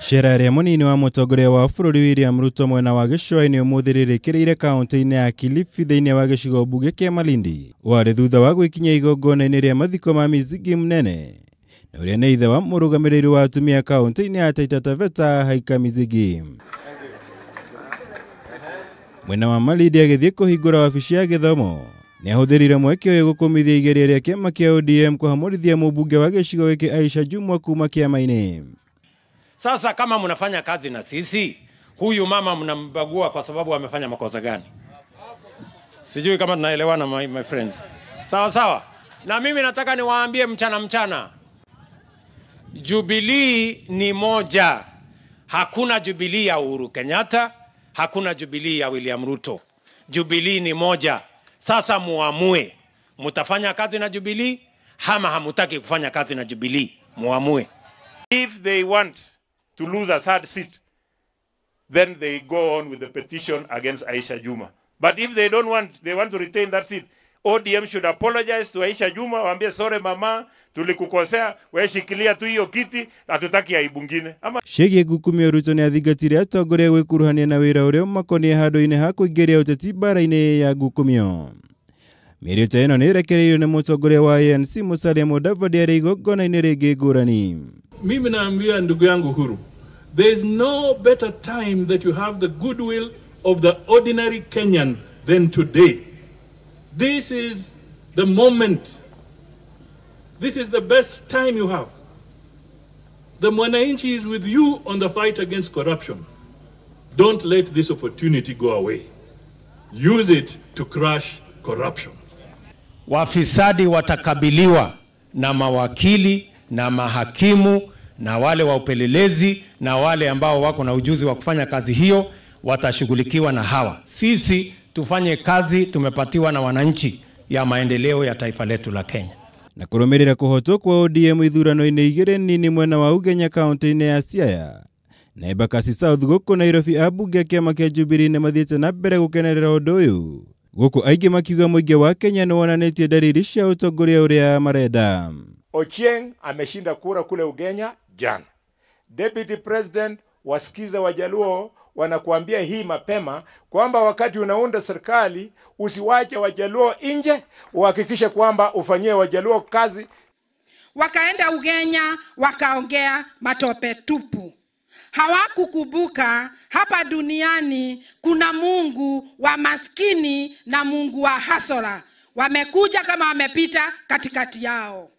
Cera rĩa mũnini wa mũtongoria wa bũrũri William Ruto mwena wa gĩcũa-inĩ ũmũthĩ rĩrĩkĩrĩire kaunti-inĩ ya Kilifi thĩinĩ wa gĩcigo mbunge kĩa Malindi. Warĩ thutha wa gwĩkinyia igongona-inĩ rĩa mathiko ma Mizigi Mnene na ũrĩa nĩ ithe wa mũrũgamĩrĩri wa atumia kaunti-inĩ ya Taita Taveta Haika Mizigi. Mwena wa Malindi agĩthiĩ kũhingũra wabici ya gĩthomo nĩahũthĩrire mweke ũyũ gũkũmithia igeria rĩa kĩama kĩa ODM kũhamũrithia mũmbunge wa gĩcigo gĩkĩ Aisha Jumwa kuma kĩama-inĩ. Sasa kama mnafanya kazi na sisi, huyu mama mnambagua kwa sababu amefanya makosa gani? Sijui kama tunaelewana my friends. Sawa sawa. Na mimi nataka niwaambie mchana mchana, Jubilee ni moja. Hakuna Jubilee ya Uhuru Kenyatta, hakuna Jubilee ya William Ruto. Jubilee ni moja. Sasa muamue, mutafanya kazi na Jubilee ama hamutaki kufanya kazi na Jubilee? Muamue. If they want to lose a third seat, then they go on with the petition against Aisha Juma. But if they don't want, they want to retain that seat, ODM should apologize to Aisha Juma, waambie sorry mama, tulikukosea, wewe shikilia tu hiyo kiti, hatutaki aibu nyingine. Ama Ciĩgiĩ ngukumio Ruto nĩathingatire atongoria gwĩkuruhania na wĩra ũrĩa ũmakoniĩ handũ-inĩ ha kũingĩria ũteti mbara-inĩ ya ngukumio. Mĩario ta ĩno nĩĩrekereirio nĩ mũtongoria wa ANC Musalia Mudavadi arĩ igongona-inĩ rĩngĩ ngũrani. Mimi naambia ndugu yangu Uhuru, there is no better time that you have the goodwill of the ordinary Kenyan than today. This is the moment. This is the best time you have. The mwananchi is with you on the fight against corruption. Don't let this opportunity go away. Use it to crush corruption. Wafisadi watakabiliwa na mawakili na mahakimu na wale wa upelelezi na wale ambao wako na ujuzi wa kufanya kazi hiyo watashughulikiwa na hawa. Sisi tufanye kazi tumepatiwa na wananchi ya maendeleo ya taifa letu la Kenya. Na kũrũmĩrĩra kũhotwo kwa ODM ithurano-inĩ igĩrĩ nini mwena wa Ugenya kaunti-inĩ ya Siaya na Embakasi South gũkũ Nairobi, ambunge a kĩama kĩa Jubilee nĩmathiĩte na mbere gũkenerera ũndũ ũyũ gũkũ aingĩ makiuga mũingĩ wa Kenya nĩwonanĩtie ndariri cia ũtongoria ũrĩa marenda. Ochieng ameshinda kura kule Ugenya jana. Deputy President, wasikize Wajaluo wanakuambia hii mapema kwamba wakati unaunda serikali usiwache Wajaluo nje, uhakikishe kwamba ufanyie Wajaluo kazi. Wakaenda Ugenya wakaongea matope tupu. Hawakukumbuka hapa duniani kuna Mungu wa maskini na Mungu wa hasora. Wamekuja kama wamepita katikati yao.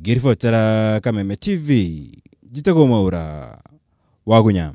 Ngĩribotera Kameme TV, njĩtagwo Mwaura Wagunya.